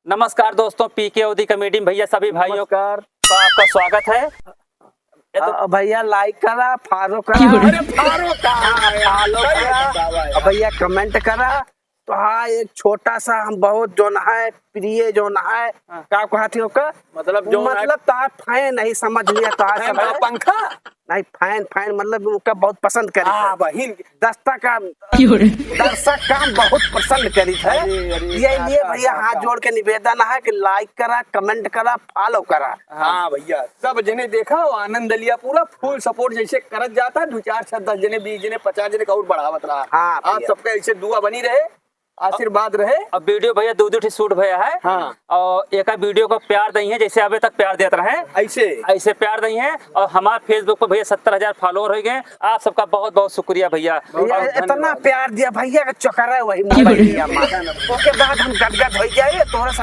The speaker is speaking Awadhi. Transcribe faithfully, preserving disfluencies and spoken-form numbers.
नमस्कार दोस्तों, पीके ओदी कॉमेडी में भैया सभी भाइयों नमस्कार। का आपका स्वागत है। ये तो आ, भैया, like करा, follow करा। अरे, follow का? हाँ, follow करा। बतावा यार। और भैया, comment करा। तो हाँ, एक छोटा सा हम बहुत जोन है, प्रिय जोन है, हाँ। का कहत ही ओकर? मतलब जोन है। मतलब तार fan नहीं समझ लिया, तार fan सब है। का पंखा? नहीं, fan, fan मतलब उनका बहुत पसंद करी हाँ, है। बहिन। दर्शक का, दर्शक का हम बहुत पसंद करी है। अरे, अरे, ये क्या लिए बात भैया है, हाथ क्या जोड़ के निवेदन है कि like करा, comment करा, follow करा। हाँ भैया, सब जने देखा और आनंद लिया, पूरा full support जैसे करत जाता है, दो चार छह दस जने, बीस जने, पचास जने का और बढ़ावत रहा। हाँ आप भैया। सबका ऐसे दुआ बनी रहे, आशीर्वाद रहे। अब video भैया दो दो ठे shoot भैया है। हाँ। और एका video को प्यार दई है, जैसे अबे तक प्यार देत रहे। ऐसे। ऐसे प्यार दई है। और हमार Facebook पर भैया सत्तर हजार follower हो गए। आप सबका बहुत बहुत शुक्रिया भैया। बहुत बहुत ये इतना धन्यवाद। प्यार दिया भैया का चक्कर है वही मोबाइल में। ओके बाद हम गदगद हो जाए तोहरा